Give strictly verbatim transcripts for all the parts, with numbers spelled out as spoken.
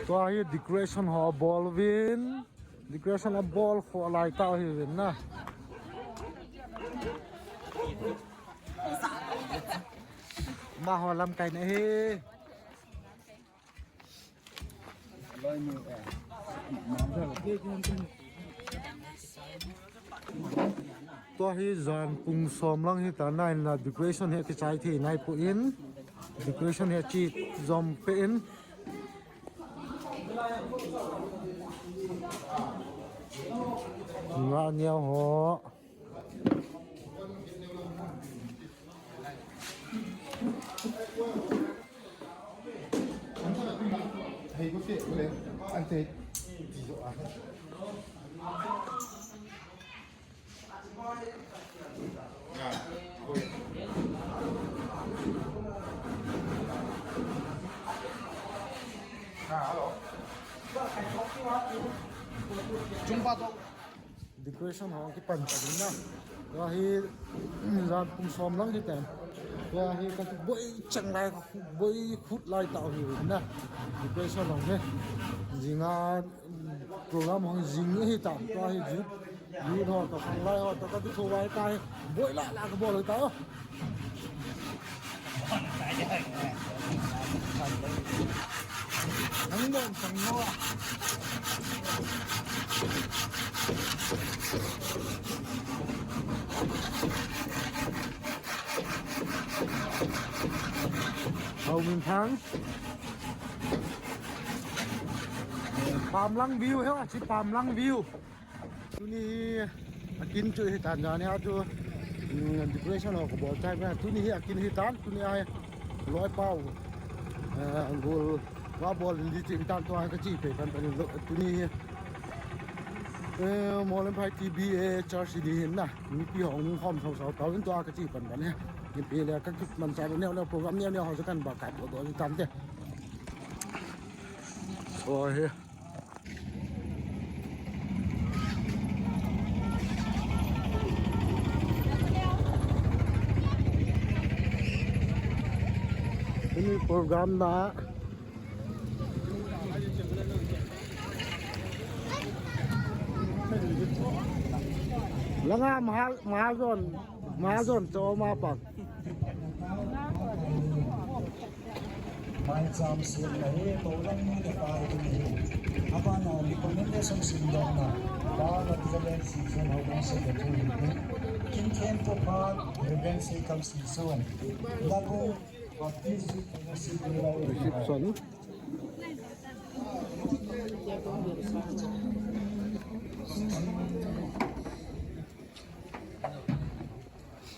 Tua hi decoration ho bol uvin. Decoration abol kho lai tau hi uvin na. Amaho lamkai na hi. Tua hi jan pung som lang hitan, na in la decoration hi kichai thei nai poi, decoration hi chi jom peh in. Nga neo ho. Chung pa to. Decoration ho kipan ta ding na. Tua hi, mm, jan pung som lang hi tan. Tua hi ka boi chang lai, boi khut lai tau hi na. Decoration ho hi. Jinga, mm, program ho jing hi ta. Tua hi jing. Youth ho to, khanglai ho to, ka kitho vai ta hi. Boi la la ka bol ta. Nang don sang no a. Hau min thang. Pam lang view he, chi pam lang view. Tuni hi akin chu hi tan, jani a chu, mm, decoration ho kabol chai ba. Tuni hi akin hi tan, tuni a hi loi pau, eh, gol va bol in di chi tan, tua ka chi pe kan tan lo. Tuni hi, eh, Molenphai T B A church di hin na. Mipi ho hung khom sau sau tau in tua ka chi pan pan he. Mipi le ka kit man sa neo neo program neo neo ho sa kan ba ka do do tan te. So hi. Ini program na. Langa mahal, mahal zon, mahal zon, cho ma pak. Maicham semna hi, tolam ni le pai ni. Abana recommendation simdonna, Pa Lalzalen Singson, Houbung Secretary ni. Kin Thempu Phat, Reverend Seikam Singson. Labung Baptist Fellowship Reception.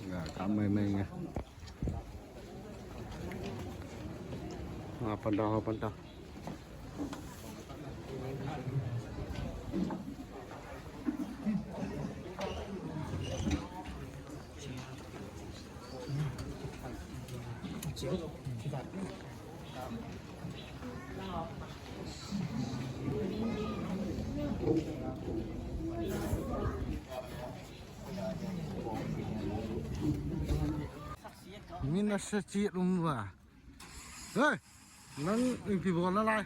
Nga, kamai mai nga. Nga, pantau, pantau. Mina sa chi rumba. Hey, nang ipi bol nalai.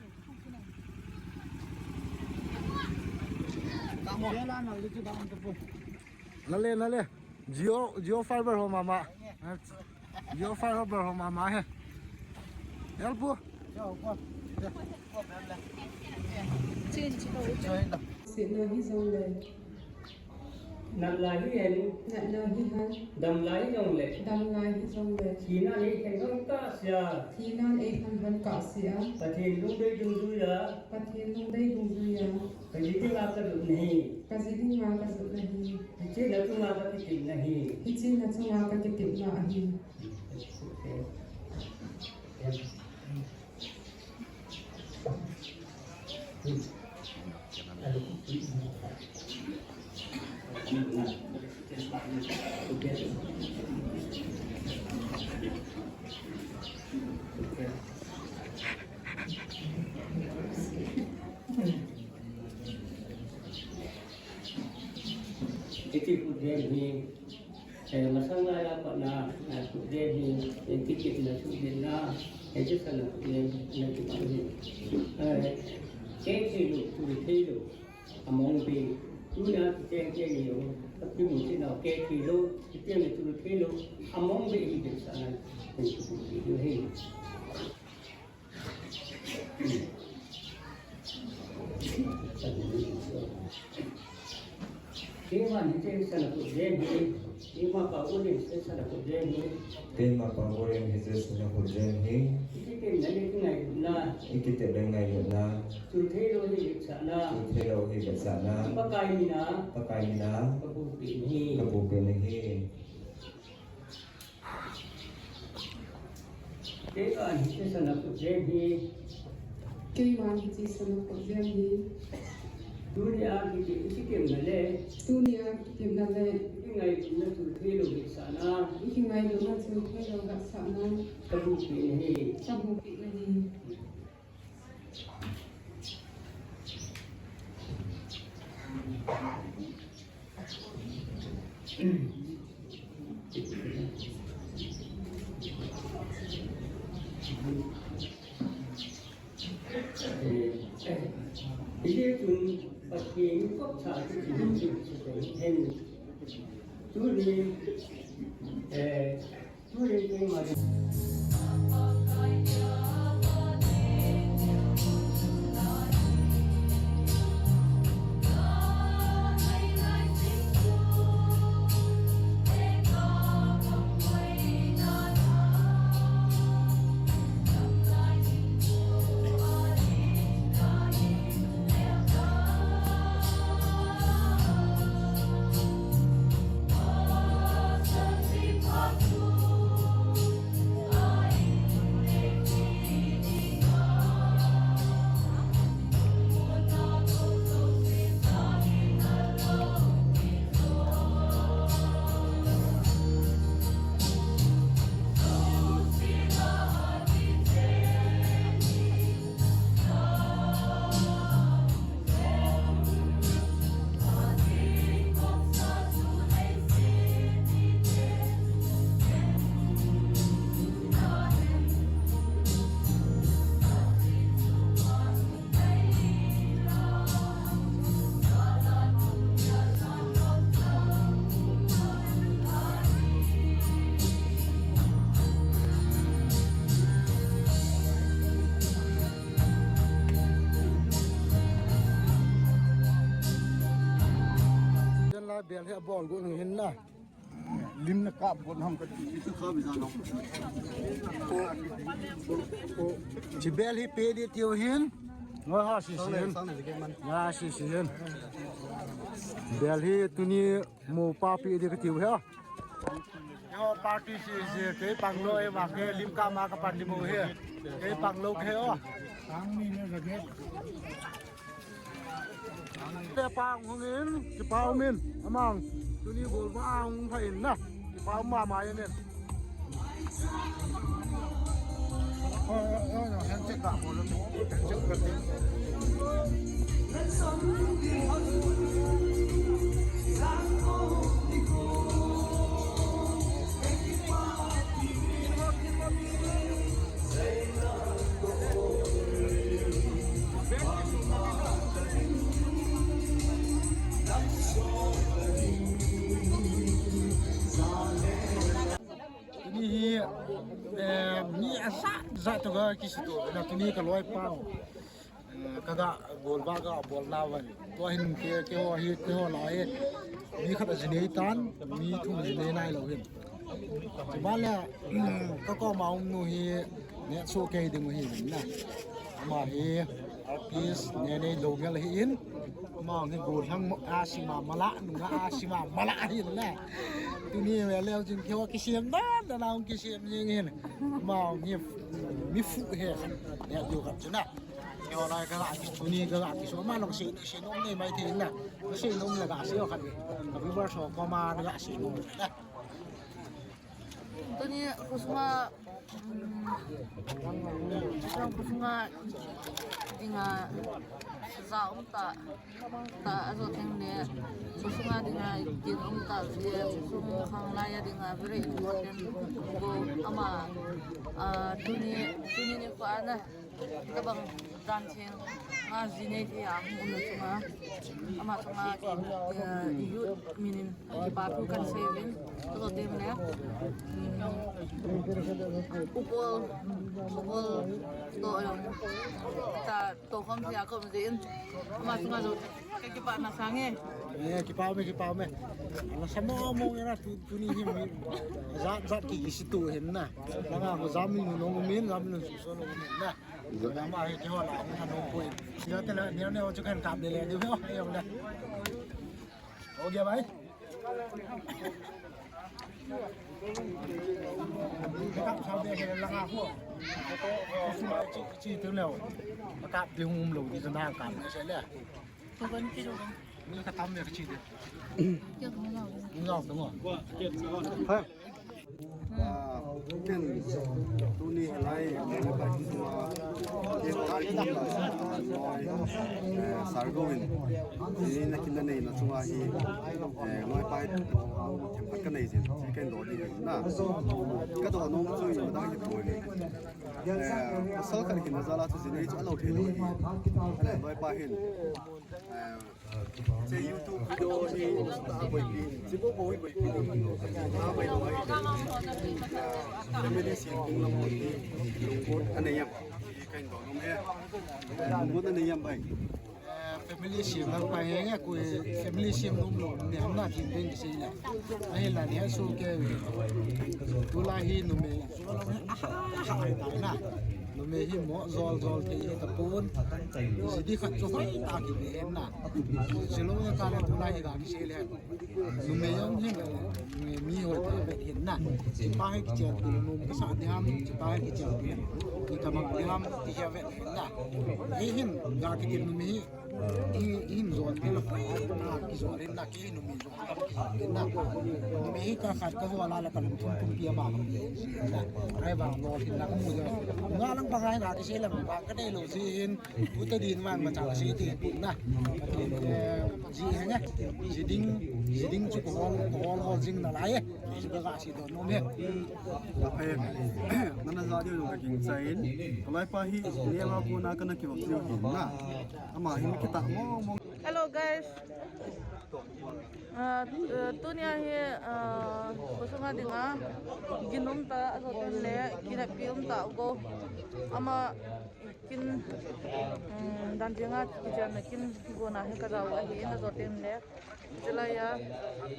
Nale, nale. Jio, Jio fiber ho mama. Jio fiber ho mama he. Help. Sina hi jong le. Natna hi hen. Natna hi hen. Damna hi jong le. Damna hi jong le. Thina nei khen jong ta sia. Thina nei khen jong ta sia. Pathen lungdei dungjuiya. Pathen lungdei dungjuiya. Kaji dinga kalut nahi. Kaji dinga kalut nahi. Hiche nachunga kakitepna hi. Hiche nachunga kakitepna ahi. Iti kudem hi Eh, masang laiya pat na, eh, kutjem hi, eh, kitepna, kutjepna, eh, hiche sana kutjem, na kipah hi. Eh, kei thei lou, tu thei lou, among be, tunia kiteng teng ni o, akimu chin nau, kei thei lou, kitepna tu thei lou, among be hi be sana, eh, tu thei lou hi. Keiman hiche sana kutjem hi, keima Pa Uren hiche sana kutjem hi. Keima Pa Uren hiche sana kutjem hi. Ikitepna le kingailutna. Ikitepna le kingailutna. Chul thei lou hi vetsahna. Chul thei lou hi vetsahna. Pakai mina. Pakai mina. Kabuh peh nahi. Kabuh peh nahi. Keiman hiche sana kutjem hi. Keiman hiche sana kutjem hi. Tunia kiti, ikitepna le. Tunia kitepna le. Kingailutna chul thei lou vetsahna. Kingailutna chul thei lou vetsahna. Kabuh peh nahi. Kabuh peh nahi. Hijeh chun Pathen in kop cha chu chu chu chu hen. Tuni, eh, tuni keima Jan lai bel hi abol got hin na. Lim na kap got ham ka ti. Chi bel hi pe di tiu hin. Nga ha si si hin. Nga si si hin. Bel hi tuni mo pa pe di ka tiu hi. Yo party si si ke pang lo e wa ke lim ka ma ka pan di mo hi. Ke pang lo ke o. Te pa hung in, kipa um in, amang. Tuni bol ba hung pha in na. Kipa um mama in. Oh, oh, oh, no, handshake ka bol. Handshake ka. Tuni hi, eh, mi asat sat toh ka kisuto, na tuni ka loi pau. Eh, ka ga bol ba ka bol na van. Tua hin ke, ke ho hi, ke ho lai. Mi khat a jinei tan, mi thum jinei nai lo hin. Chuban le, um, ka koma um nu hi, ne so ke ding hi na. Ama hi, artist, ne ne lo ngel hi in. Ama hi go thang mo, a sima mala, nu nga a sima mala hi na. Tuni ve leo jing ke ho kisem na, na na kisem jing hin. Ama hi, mi fu he, ne yo ka chu na. Kei ho lai ka ga kisu ni ka ga kisu ma long se, se nom nei mai thei na. Se nom le ga se o khat. Ka viewers ho koma ga se nom le na. Tuni khosunga, um, khosunga dinga ja um ta, ta ajo teng le, khosunga dinga kin um ta le, khosung khanglai a dinga very important goal ama, ah, tuni, tuni nikho a na. Tabang dan theng, nga ji nei thei a hung umna chunga, ama chunga, eh, youth minin kipa thu kan sei uvin, ajo teng le, um, U Paul, U Paul toh, eh, ta toh khom thei a ka um jeh in, ama chunga jong ka kipana sang e. Eh, kipa ume, kipa ume. Lasa mong mong e na tu, tuni hi mi jat jat ki kisi tu hin na. Langa ho jam min nung umin, jam min nung suso nung umin na. Ama hi keiho la hung thanom poi. Yo te la, neo neo chu kan kap de le, diu ho, ayong le. Ho gaya bhai? Kap sao de le langa ho. Chi, chi tu leo. Kap de hung um lou di chu na kap se le. Tukan kilo. Ni ka tam le ka chi de. Kya hung na? Ni na tu mo. Ha. Ah, ken tuni hilai, eh, Sargon in, tuni na kin na nei na chunga hi, eh, noi pai, themkhat ka nei jin, ken do di na. Ka do nom chu i ma dang hi poi ni. Eh, pasal khat kin na jal a chu jin ei chu a lo thei lou hi. Noi pa hin. Eh, Che YouTube video hi ta boipi, che bo bo boipi. Ta boipi. Family sin kung lam boipi. Lungkot anei am. Kain dong nom he. Lungkot anei am bai. Eh, family sin lam pai he, ko family sin nom lo ne am na tin den sei la. Ai la ne so ke. Tulai hi numei. Numei hi mo jol jol thei tapon. Ji di khat chu hoi ta kibe hen na. Ji lou na ka le tulai hi ga kisei le. Numei jong hi mi hoi ta be hen na. Chi pa hi kichel tu nom kasa di ham, chi pa hi kichel tu. Ni ka mang di ham, ti hi ve hen na. Hi hin ga ki numei hi. Hi, hin jol peh la, na, kijol in na, ki numei jol, kijol in na. Numei hi ka khat ka jol a la ka lungthim pumpi a ba ka pia na. Ai ba lol hin na ka mu jol. Nga lang pa ngai na kisei lang ba ka dei lou ji hin. Uta din vang ma chang sei ti pun na. Eh, ji henge. Ji ding, ji ding chu ko hol, ko hol hol jing nalai e. Ji ka ga si don nom e. Ai, nana ja diu ka king chain. Kalai pa hi, ni ma ko na ka na ki ba diu hin na. Ama hin kita mong mong. Hello guys. Ah, eh, tunia hi, ah, khosunga dinga kin um ta, ajo teng le, kin api um ta, go. Ama kin, um, dan jenga, kichana kin, go na hi ka jao ahi, ajo teng le. Chulai a,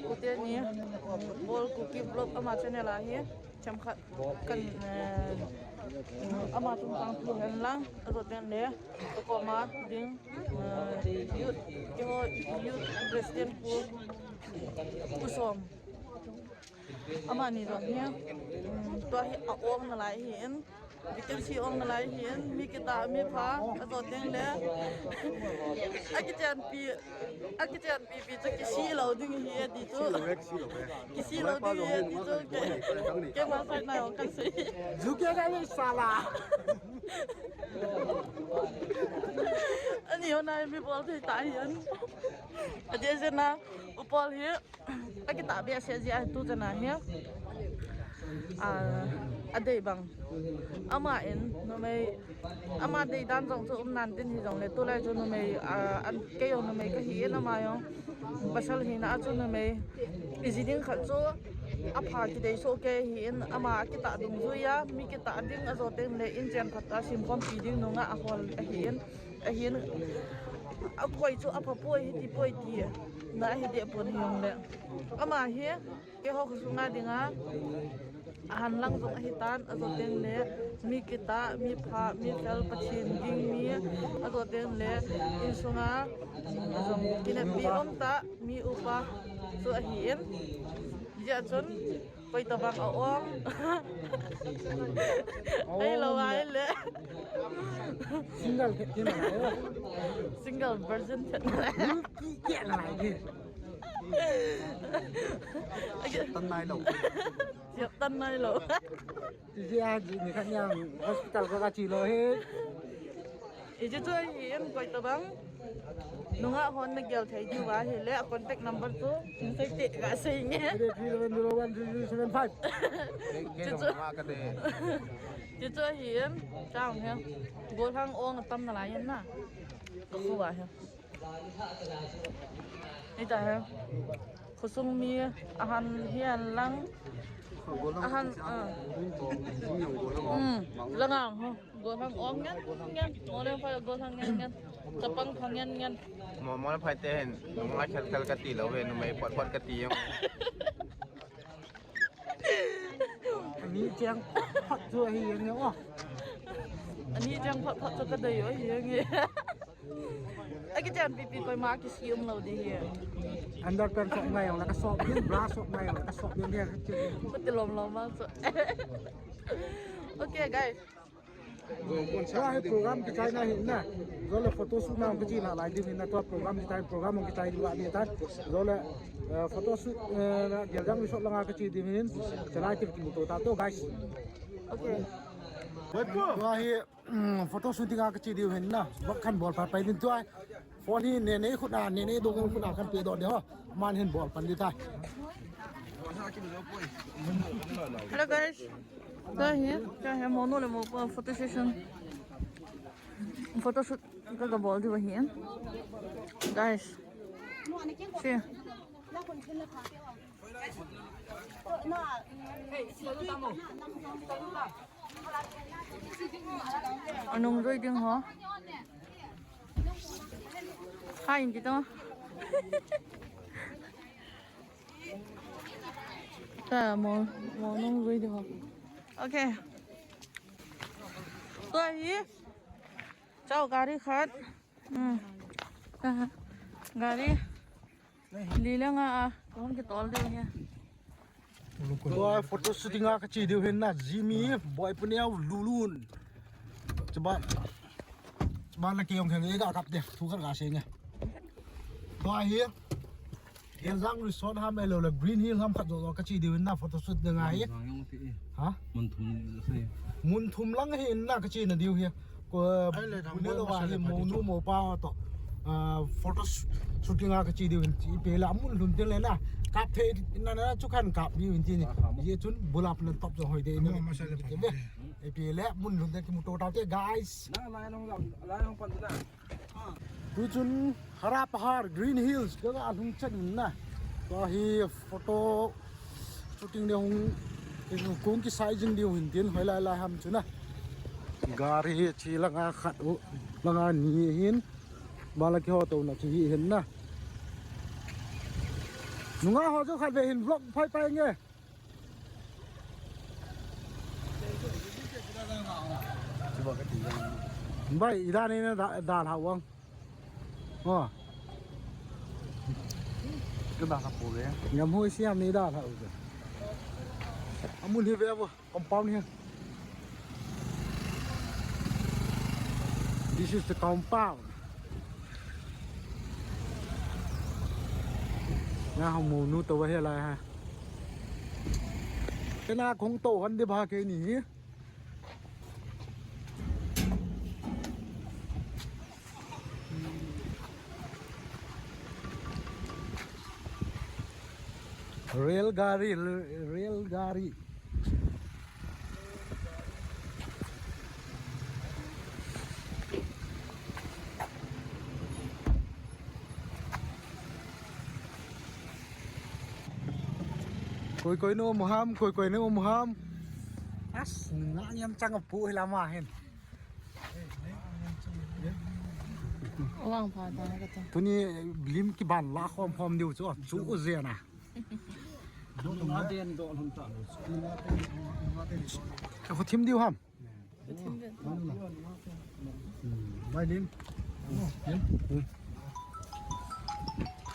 kute ni, um, Bol Kuki Vlog ama channel ahi. Chemkhat kan, eh, ama chungchang thu hen lang, ajo teng le, ka koma ding, eh, youth, keiho youth president pu, pu Som. Amani jong hi, um, tua hi a ong nalai hin, vacancy ong nalai hin, mi kita, mi pha, ajo teng le, a kichenpi, a kichenpi pi chu kisih lou ding ahi e ti chu. Kisih lou ding ahi e ti chu. Ke, keima side na jong kan sei. Ju ke ka ni sala. Ani ho na mi bol thei ta hi an. Adeh jeh a, U Paul hi, a kita behseh jeh a tu jeh a hi. Ah, adei bang. Ama in, numei, ama dei dan jong chu um nan tin hijongle, tulai chu numei, ah, an, kei jong numei kahi in ama jong. Pasal hina a chu numei. Iji ding khat chu apha kidei soh kei ahi in ama akitah dungjui a, mi kitah ding ajo teng le inchen khat a simkhompi ding nunga ahol ahi in, ahin akoi chu apha poi hiti poi ti na ahi deh pon hijongle. Ama hi keiho khosunga dinga ahan lang jong ahitan, ajo teng le mi kitah, mi pha, mi fel, Pathen ging mi, ajo teng le insunga jong kineppi um tah, mi upa chu ahi in. Hijeh chun koi tabang a ong. Ahilou ahile. Single khat kina lai. Single virgin khat kina lai. Ki khat nalai ki. Tan nailou. Tan nai lo. Ti ji a ji ni khat niang hospital ka ka chi lo he. Iji chu hi em koi to bang. Nunga hon na gel thei diu va hi le a contact number chu. Hin sei te ga sei nge. Three three seven zero one three three seven five. Ke ke chu ma ka de. Ti chu hi em. Chang he. Gol hang ong tam na lai em na. Ka khu va he. Ni ta he. Khosung mi ahan hian lang. Ahan, ah. Hmm, lang ang ho. Gothang ong ngen ngen. Mole phai gothang ngen ngen. Chapang phang ngen ngen. Mo, mole phai te hin. Numei khel khel ka ti lo ve, numei phot phot ka ti jong. Ani cheng phot chu ahi nge o. Ani cheng phot phot chu ka dei o hi nge. Aki chan pipi koi ma ki sium lo di hi. Underpants sok ngai jong la ka sok din, bra sok ngai jong la ka sok din dia. Kuti lom lom ma so. Okay, guys. Tua hi program kichai na hi na. Jole photo shoot na kichi na lai din na tua program kichai, program kichai di wa ni ta. Jole, eh, photo shoot, eh, na dia jang ni sok la nga kichi din hin. Chalai ti ki mu to ta to, guys. Okay. Tua hi Um, photo shooting a ka chi diu hin na. Vlog kan bol pa pa din tua. Phone hi ne ne khut na, ne ne dong khut na kan pe do de ho. Man hin bol pan di tai. Hello guys. Tua hi, tua hi mo no le mo pa photo session. Photo shoot ka ka bol diu hi. Guys. See. Anung rui ding ho. Hai, hindi to. Ta, mo, mo nung rui ding ho. Okay. Tua hi. Chao gari khat. Hmm. Gari. Li le nga a, kong ki tol diu hi. Tua photo shooting a ka chi diu hin na, Jimmy, boy puneo, Lulun. Chuba, chuba la ke jong kheng e ga kap de, thu khat ga se nge. Tua hi, Geljang Resort ham e lo le Green Hill ham khat jo jo ka chi diu hin na, photo shoot ding a hi. Ha? Mun thum lang hi in na ka chi na diu hi. Ko, ai le, bu ne lo wa hi, mo nu mo pa to. Ah, photo sh-, shooting a ka chi diu hin chi pe la mun lhun te le na. Kap thei na na chu kan kap diu hin chi ni. Ye chun bulap na top jo hoi de ni. Mo masala pa. Ipi le mun lhun te ki mu to ta te, guys. Na lai long, lai long pan na. Tu chun Hara Pahar Green Hills ka ga lhung chan na. Tua hi photo shooting ding hung, kung kisai jing diu hin tin hoi lai lai ham chu na. Gari hi chi langa khat u, langa ni hin. Bala ki ho to na chi hi hin na. Nunga ho chu khat ve hin vlog phai pai nge. Bai, ida ni na da, da la wang. Oh. Ka da la po le. Ngam hui siam ni da la u. Amun hi ve bo, compound hi. This is the compound. Na hong mo nu to he lai ha. Kena kong to han de ba ke ni. Rail gari, rail gari. Koi koi na um ham, koi koi na um ham. As, nga niam chang a pu hi lama hin. Awang pha ta ka ta. Tuni lim kiban la khom khom diu chu, chu u je na. Do na den do lhon ta. Ka khu thim diu ham. Ka thim ve. Bai lim.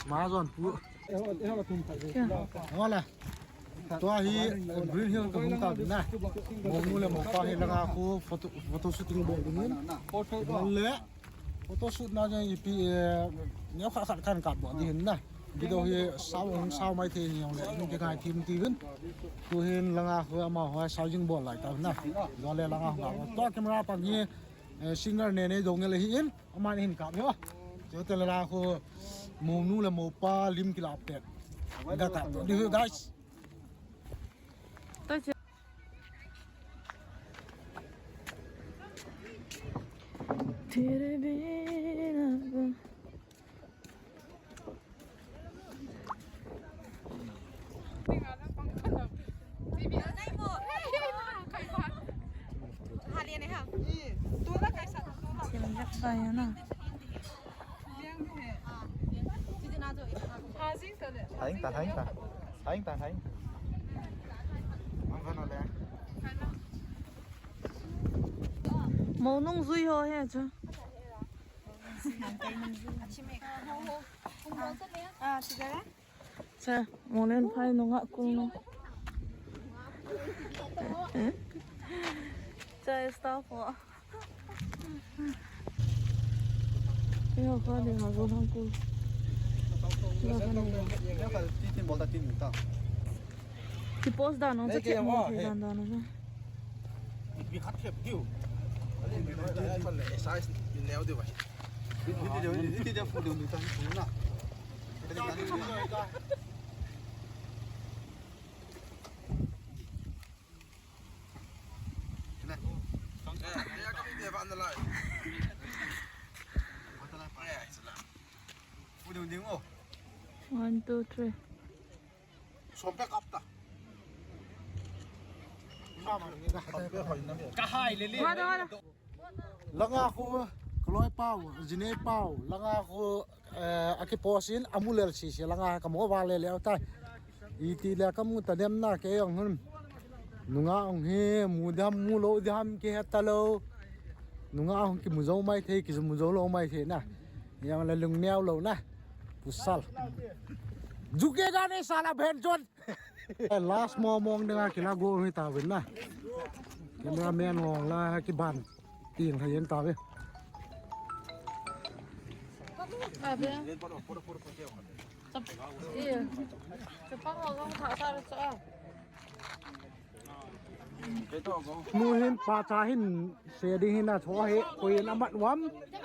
Ma zon pu. Hola. Tua hi, eh, Green Hill ka hung ta na. Mo nu le mo pa hi langa khu photo, photo shooting bol ding in. Mo le photo shoot na jong ipi, eh, neo khat khat kan kap bol ding in na. Video hi sao hung sao mai thei hijongle, in kingai thim tivin. Tuhin langa khu amaho sao jing bol lai tau na. Jole langa khu. Tua camera pang hi, eh, singer Nenei Doungel ahin. Aman ahin kap hi. Chuteng le langa khu monu le mopa lim kilap pet. Ga kap to diu guys. तेरे बिना अब Thai ta, thai ta. Thai ta, thai. Mou nung jui ho he chu. Cha, mou len phai nunga kul no. Cha, stop ho. Yo, ka de ha go hang kul. Yo, ka de. Ti tin bol ta tin ta. Ti post da no, cha, mo dan da no. Bi khat khep diu. Size ni leo diu ba. Ni ti de, ni ti de fu diu ni ta ni na. One, two, three. Ka hai le le. Langa khu, kaloi pau, jinei pau, langa khu, eh, akipost in, amu lel sisi, langa kamu vale le tai. Iti le kamu ta dem na kei jong hun. Nunga jong hi, mu dem, mu lou dem, kihe talou. Nunga jong kimu jou mai thei, kimu jou lou mai thei na. Jong le lung neo lou na. Pasal. Juke ga ne sala bhen jon. Last mo mong dinga kila go hi ta ven na. Cameraman hong la kiban. Ting ha yen ta ve. Abe. Chap. Iya. Chapang ho gong tha sa cha. Nu hin pa cha hin se ding hin a cho he, koi in amat uam,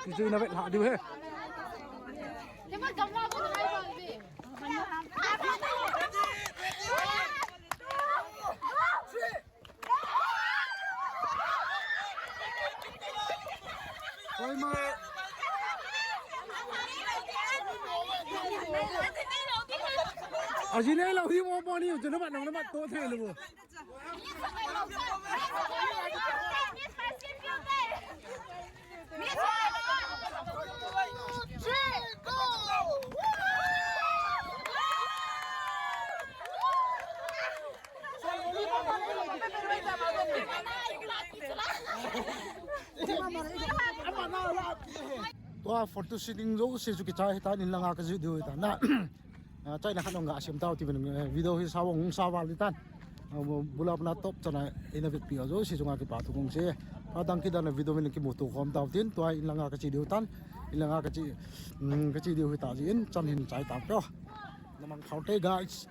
ti chu in avet lha diu he. Koi ma. Ajinei lou hi mo mo ni, chu na mat nang na mat to the le mo. Tua photo shooting jouse chu kichai hitan, in langa kaji diu hitan na. Ah, chaina khat nong ga sem tau ti ven, eh, video hi sao hung sao val hitan. Ah, bu-, bulap na top chana ina vetpi jouse chunga kipa thu kong sei. Adang kidang na video min kimuto khom tau tin, tua in langa kaji diu tan. In langa kaji, mm, kaji diu hita jin chan hin chai tau peh. Namang khau te guys.